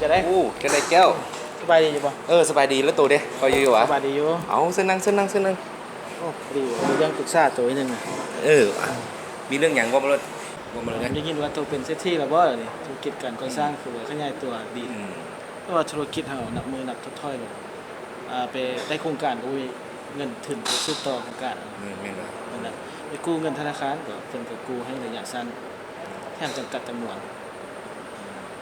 ຈະໄດ້ ໂອ້ ຈັ່ງໃດແກ້ວ? ສະບາຍດີຢູ່ບໍ່? ເອີ ສະບາຍດີ. ແລ້ວໂຕເດ້? ກໍຢູ່ຢູ່ຫວາ? ສະບາຍດີຢູ່. ເອົາ ເຊີນນັ່ງ ເຊີນນັ່ງ ເຊີນນັ່ງ. ໂອ້ ພໍດີມີເລື່ອງປຶກສາໂຕໜຶ່ງນະ. ເອີ ມີເລື່ອງຫຍັງ ເວົ້າມາໂລດ ເວົ້າມາເລີຍ. ໄດ້ຍິນວ່າໂຕເປັນເສດຖີແລ້ວບໍ່? ດຽວນີ້ທຸລະກິດການກໍ່ສ້າງ ອືມ ຄືວ່າຂະຫຍາຍຕົວດີ. ອືມ ແຕ່ວ່າທຸລະກິດເຮົານັບມື້ນັບຖອດຖອຍລົງ. ອາ ໄປໄດ້ໂຄງການກໍບໍ່ມີເງິນທຶນໄປສືບຕໍ່ໂຄງການ. ແມ່ນ ແມ່ນບໍ່? ນັ້ນແຫຼະ ໄປກູ້ເງິນທະນາຄານກໍເພິ່ນກໍກູ້ໃຫ້ໄລຍະສັ້ນ ແຖມຈຳກັດຈຳນວນ.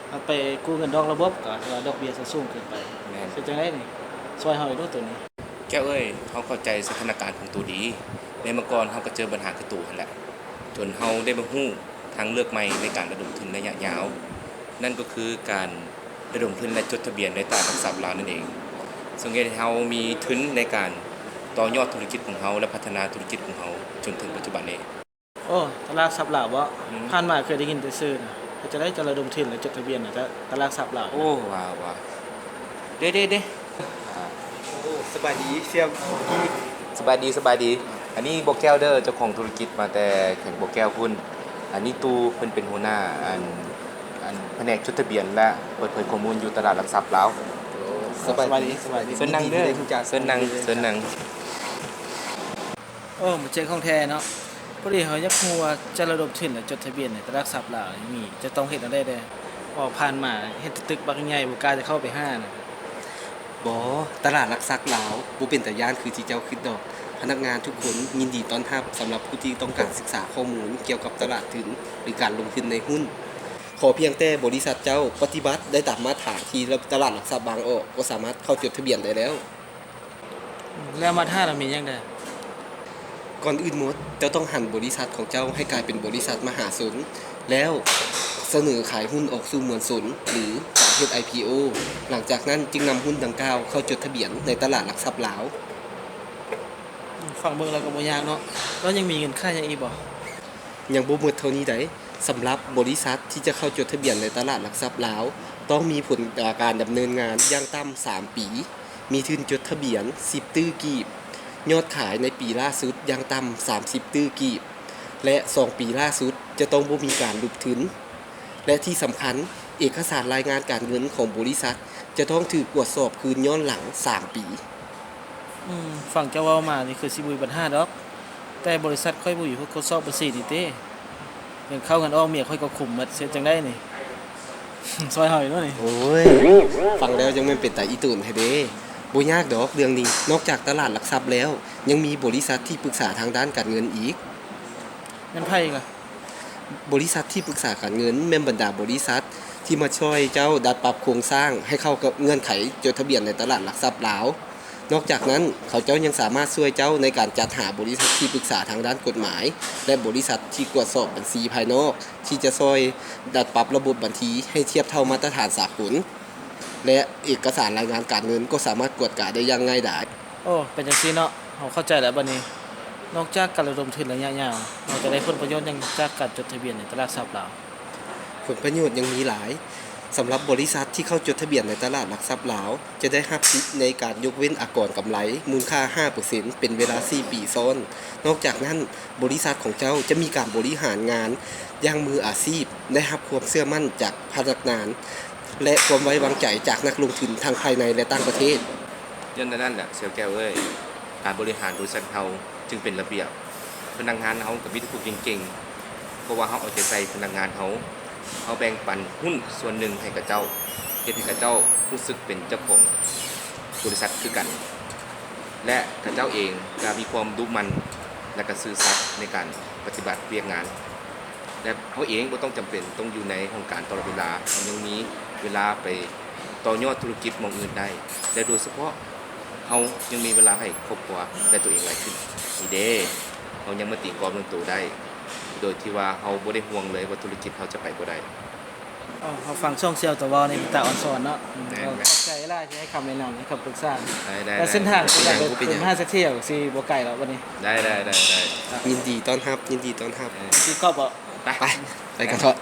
ເຮົາໄປກູ້ເງິນນອກລະບົບກໍຖືວ່າດອກເບ້ຍສູງເກີນໄປ. ແມ່ນ. ເຮັດຈັ່ງໃດນີ້? ຊ່ວຍເຮົາອີກເດີ້ໂຕນີ້. ແກ້ວເອີຍ, ເຮົາເຂົ້າໃຈສະຖານະການຂອງໂຕດີ. ໃນເມື່ອກ່ອນເຮົາກໍເຈີບັນຫາຄືໂຕຫັ້ນແຫຼະ, ຈົນເຮົາໄດ້ມາຮູ້ທາງເລືອກໃໝ່ໃນການລະດົມທຶນໄລຍະຍາວ, ນັ້ນກໍຄືການລະດົມທຶນ ແລະ ຈົດທະບຽນໃນຕະຫຼາດຫຼັກຊັບລາວນັ້ນເອງ, ເຊິ່ງເຮັດໃຫ້ເຮົາມີທຶນໃນການຕໍ່ຍອດທຸລະກິດຂອງເຮົາ ແລະ ພັດທະນາທຸລະກິດຂອງເຮົາຈົນເຖິງປັດຈຸບັນນີ້. ໂອ້ ຕະຫຼາດຫຼັກຊັບລາວບໍ? ອືມ ຜ່ານມາເຄີຍໄດ້ຍິນແຕ່ຊື່ນະ. ເຮັດຈັ່ງໃດຈະລະດົມທຶນ ແລະ ຈົດທະບຽນໃນຕະ ຕະຫຼາດຫຼັກຊັບລາວ? ໂອ້ ວ່າ ວ່າ ເດ້ ເດ້ ເດ້. ອ່າ ໂອ້ ສະບາຍດີສ່ຽວ. ສະບາຍດີ ສະບາຍດີ. ອັນນີ້ບໍ່ແກ້ວເດີ້ ເຈົ້າຂອງທຸລະກິດມາແຕ່ແຂວງບໍ່ແກ້ວພຸ້ນ. ອັນນີ້ຕູ້ເພິ່ນເປັນຫົວໜ້າ ອັນ ອັນພະແນກຈົດທະບຽນ ແລະ ເປີດເຜີຍຂໍ້ມູນຢູ່ຕະຫຼາດຫຼັກຊັບລາວ. ໂອ້ ສະບາຍດີ ສະບາຍດີ. ເຊີນນັ່ງເດີ້ ຍິນດີທີ່ໄດ້ຮູ້ຈັກ. ເຊີນນັ່ງ ເຊີນນັ່ງ. ໂອ້ ມາເຈີຂອງແທ້ເນາະ. ພໍດີເຮົາຢາກຮູ້ວ່າຈະລະດົມທຶນ ແລະ ຈົດທະບຽນໃນຕະຫຼາດຫຼັກຊັບລາວນີ້ ຈະຕ້ອງເຮັດແນວໃດແດ່? ເພາະວ່າຜ່ານມາເຫັນແຕ່ຕຶກບັກໃຫຍ່ ບໍ່ກ້າຈະເຂົ້າໄປຫານະ. ບໍ່, ຕະຫຼາດຫຼັກຊັບລາວບໍ່ເປັນຕາຢ້ານຄືທີ່ເຈົ້າຄິດດອກ. ພະນັກງານທຸກຄົນຍິນດີຕ້ອນຮັບສຳລັບຜູ້ທີ່ຕ້ອງການສຶກສາຂໍ້ມູນກ່ຽວກັບຕະຫຼາດທຶນ ຫຼື ການລົງທຶນໃນຫຸ້ນ. ຂໍພຽງແຕ່ບໍລິສັດເຈົ້າປະຕິບັດໄດ້ຕາມມາດຖານທີ່ຕະຫຼາດຫຼັກຊັບບາງອອກ ກໍສາມາດເຂົ້າຈົດທະບຽນໄດ້ແລ້ວ. ແລ້ວມາດຖານລະມີຫຍັງແດ່? ກ່ອນອື່ນໝົດ, ເຈົ້າຕ້ອງຫັນບໍລິສັດຂອງເຈົ້າໃຫ້ກາຍເປັນບໍລິສັດມະຫາຊົນ ແລ້ວສະເໜີຂາຍຫຸ້ນອອກສູ່ມວນຊົນ ຫຼື ການເຮັດ ໄອພີໂອ. ຫຼັງຈາກນັ້ນຈຶ່ງນຳຫຸ້ນດັ່ງກ່າວເຂົ້າຈົດທະບຽນໃນຕະຫຼາດຫຼັກຊັບລາວ. ຟັງເບິ່ງແລ້ວກໍບໍ່ຍາກເນາະ. ແລ້ວຍັງມີເງື່ອນໄຂຫຍັງອີກບໍ່? ຍັງບໍ່ໝົດເທົ່ານີ້ໃດ. ສຳລັບບໍລິສັດທີ່ຈະເຂົ້າຈົດທະບຽນໃນຕະຫຼາດຫຼັກຊັບລາວ ຕ້ອງມີຜົນການດຳເນີນງານຢ່າງຕ່ຳສາມປີ, ມີທຶນຈົດທະບຽນສິບຕື້ກີບ, ຍອດຂາຍໃນປີລ່າສຸດຢ່າງຕ່ຳສາມສິບຕື້ກີບ ແລະ ສອງປີລ່າສຸດຈະຕ້ອງບໍ່ມີການຫຼຸດທຶນ ແລະ ທີ່ສຳຄັນ, ເອກະສານລາຍງານການເງິນຂອງບໍລິສັດຈະຕ້ອງຖືກກວດສອບຄືນຍ້ອນຫຼັງສາມປີ. ອືມ, ຟັງເຈົ້າເວົ້າມານີ້ຄືຊິບໍ່ມີບັນຫາດອກ, ແຕ່ບໍລິສັດຂ້ອຍບໍ່ມີຜູ້ກວດສອບບັນຊີນີ້ເຕ. ເງິນເຂົ້າເງິນອອກເມຍຂ້ອຍກໍຄຸມໝົດ, ຊິເຮັດຈັ່ງໃດນີ້? ຊ່ອຍເຮົາອີກເນາະນີ້. ໂອ້ຍ, ຟັງແລ້ວຈັ່ງແມ່ນເປັນຕາອີ່ຕົນແທ້ເດ. ບໍ່ຍາກດອກເລື່ອງນີ້, ນອກຈາກຕະຫຼາດຫຼັກຊັບແລ້ວ, ຍັງມີບໍລິສັດທີ່ປຶກສາທາງດ້ານການເງິນອີກ. ແມ່ນໃຜອີກລະ? ບໍລິສັດທີ່ປຶກສາການເງິນແມ່ນບັນດາບໍລິສັດທີ່ມາຊ່ອຍເຈົ້າດັດປັບໂຄງສ້າງໃຫ້ເຂົ້າກັບເງື່ອນໄຂຈົດທະບຽນໃນຕະຫຼາດຫຼັກຊັບລາວ. ນອກຈາກນັ້ນ, ເຂົາເຈົ້າຍັງສາມາດຊ່ວຍເຈົ້າໃນການຈັດຫາບໍລິສັດທີ່ປຶກສາທາງດ້ານກົດໝາຍ ແລະ ບໍລິສັດທີ່ກວດສອບບັນຊີພາຍນອກ ທີ່ຈະຊ່ອຍດັດປັບລະບົບບັນຊີໃຫ້ທຽບເທົ່າມາດຕະຖານສາກົນ ແລະ ເອກະສານລາຍງານການເງິນກໍສາມາດກວດກາໄດ້ຢ່າງງ່າຍດາຍ. ໂອ້ ເປັນຈັ່ງຊີ້ເນາະ, ເຮົາເຂົ້າໃຈແລ້ວບັດນີ້. ນອກຈາກການລະດົມທຶນໄລຍະຍາວ, ເຮົາຈະໄດ້ຜົນປະໂຫຍດຫຍັງຈາກການຈົດທະບຽນໃນຕະຫຼາດຫຼັກຊັບລາວ? ຜົນປະໂຫຍດຍັງມີຫຼາຍ. ສຳລັບບໍລິສັດທີ່ເຂົ້າຈົດທະບຽນໃນຕະຫຼາດຫຼັກຊັບລາວ ຈະໄດ້ຮັບສິດໃນການຍົກເວັ້ນອາກອນກຳໄລມູນຄ່າຫ້າເປີເຊັນ ເປັນເວລາສີ່ປີຊ້ອນ. ນອກຈາກນັ້ນ, ບໍລິສັດຂອງເຈົ້າຈະມີການບໍລິຫານງານຢ່າງມືອາຊີບ, ໄດ້ຮັບຄວາມເຊື່ອໝັ້ນຈາກພະນັກງານ ແລະ ຄວາມໄວ້ວາງໃຈຈາກນັກລົງທຶນທັງພາຍໃນ ແລະ ຕ່າງປະເທດ. ຍ້ອນນັ້ນແຫຼະ ສ່ຽວແກ້ວເອີຍ, ການບໍລິຫານບໍລິສັດເຮົາຈຶ່ງເປັນລະບຽບ. ພະນັກງານເຮົາກໍມີແຕ່ຜູ້ເກັ່ງໆ, ເພາະວ່າເຮົາເອົາໃຈໃສ່ພະນັກງານເຮົາ, ເຮົາແບ່ງປັນຫຸ້ນສ່ວນໜຶ່ງໃຫ້ຂະເຈົ້າ, ເຮັດໃຫ້ຂະເຈົ້າຮູ້ສຶກເປັນເຈົ້າຂອງບໍລິສັດຄືກັນ ແລະ ຂະເຈົ້າເອງກໍມີຄວາມດຸໝັ່ນ ແລະ ກໍຊື່ສັດໃນການປະຕິບັດວຽກງານ. ແລະ ເຮົາເອງບໍ່ຕ້ອງຈຳເປັນຕ້ອງຢູ່ໃນຫ້ອງການຕະຫຼອດເວລາ, ເຮົາຍັງມີເວລາໄປຕໍ່ຍອດທຸລະກິດໝ່ອງອື່ນໄດ້ ແລະ ໂດຍສະເພາະເຮົາຍັງມີເວລາໃຫ້ຄອບຄົວ ແລະ ຕົວເອງຫຼາຍຂຶ້ນ. ນີ້ເດ້, ເຮົາຍັງມາຕີກອບເລື່ອງໂຕໄດ້ ໂດຍທີ່ວ່າເຮົາບໍ່ໄດ້ຫ່ວງເລີຍວ່າທຸລະກິດເຮົາຈະໄປບໍ່ໄດ້. ເຮົາຟັງຊ່ອງສ່ຽວໂຕເວົ້ານີ້ເປັນຕາອອນຊອນເນາະ. ແມ່ນໆ. ຂອບໃຈຫຼາຍທີ່ໃຫ້ຄຳແນະນຳ ໃຫ້ຄຳປຶກສາ. ໄດ້ໆໆ. ແລ້ວເສັ້ນທາງທີ່ຈະໄປ ເປັນຫຍັງ ຂຶ້ນມະຫາເສດຖີ ຊິບໍ່ໄກແລ້ວບັດນີ້. ໄດ້ໆໆ. ຍິນດີຕ້ອນຮັບ, ຍິນດີຕ້ອນຮັບ. ເອີ. ຊິກອບບໍ່? ໄປ ໄປກັນເຖາະ.